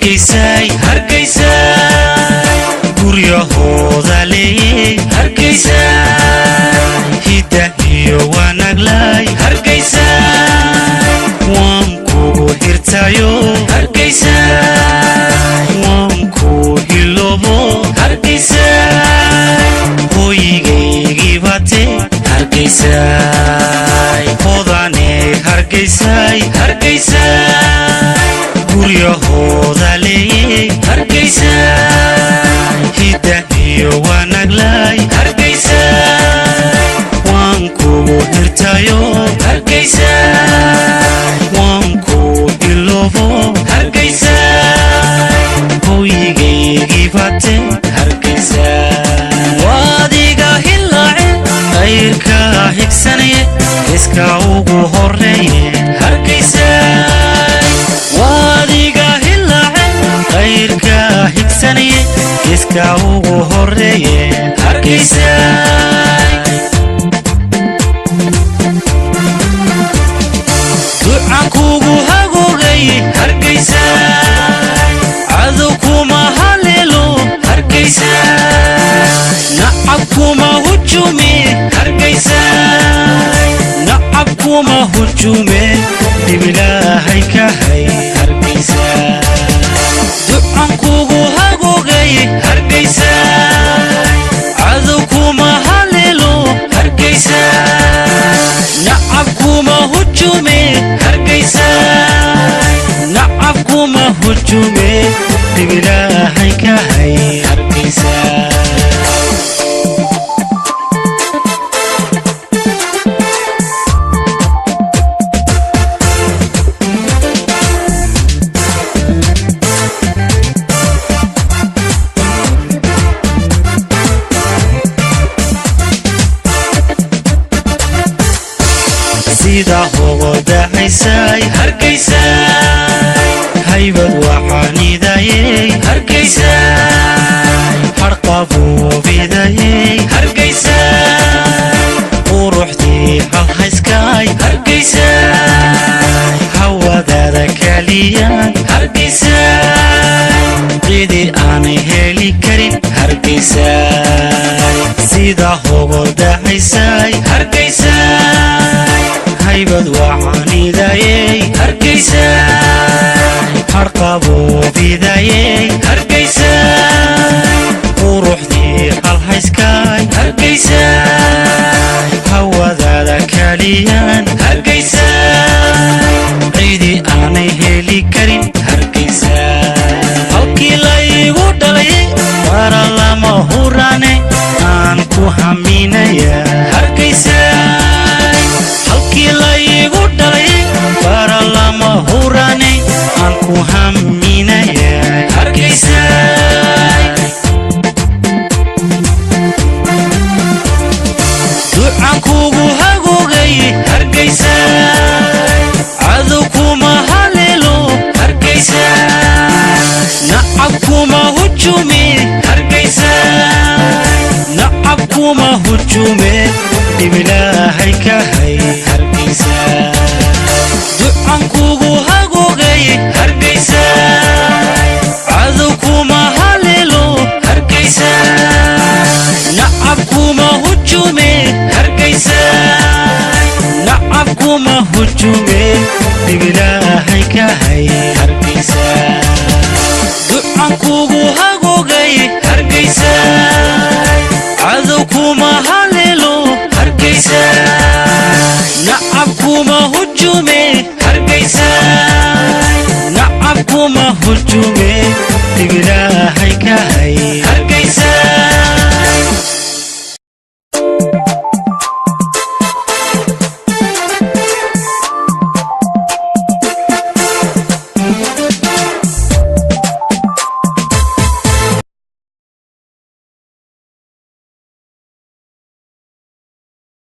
Hargeysay, Hargeysay, guryahooda leeyey Hargeysay, hidda iyo wanaglay Hargeysay, waan kugu hirtayo Hargeysay, waan ku hiloobo Hargeysay, hooyigaygii bate Hargeysay, hodane Hargeysay, Hargeysay, guryahooda leeyey Hargeysay, hidda iyo wanaglay Hargeysay, waan kugu hirtayo Hargeysay, waan ku iloobo Hargeysay, hooyigaygii bate Hargeysay, waadiga hilaace qayrka higsanaye iska ugu horeeye Hargeysay, waadiga hilaace qayrka higsanaye iska ugu horeeye Hargeysay, ducan kugu hagoogay Hargeysay, cadow kuma haleelo Hargeysay, nacab kuma hujume Hargeysay, nacab kuma hujume dhib ilaahay ka hay Hargeysay, ducan kugu hagoogay Hargeysay, cadow kuma haleelo Hargeysay, nacab kuma hujume Hargeysay, nacab kuma hujume dhib ilaahay ka hay Hargeysay. Sida hogodahaysay Hargeysay, haybad waxaanidayey Hargeysay, harqabuubidayey Hargeysay, quruxdii halhayskay Hargeysay, hawadaada kaliyaan Hargeysay, cidi aanay heli karin Hargeysay, sida hogodahaysay Hargeysay, haybad waxaanidayey Hargeysay, harqabuubidayey Hargeysay, quruxdii halhayskay Hargeysay, hawadaada kaliyaan Hargeysay, cidi aanay heli karin Hargeysay, halkii laygu dhalay bara lama hurane aan ku haminaya Hargeysay, halkii laygu dhalay bara lama hurane aan ku haminaya Hargeysay, ducan kugu hagoogay Hargeysay, cadow kuma haleelo Hargeysay, nacab kuma hujume Hargeysay, nacab kuma hujume dhib ilaahay ka hay Hargeysay, ducan kugu hagoogay Hargeysay, cadow kuma haleelo Hargeysay, nacab kuma hujume Hargeysay, nacab kuma hujume dhib ilaahay ka hay Hargeysay, ducan kugu hagoogay Hargeysay, cadow kuma haleelo Hargeysay, nacab kuma hujume Hargeysay, nacab kuma hujume dhib ilaahay ka hay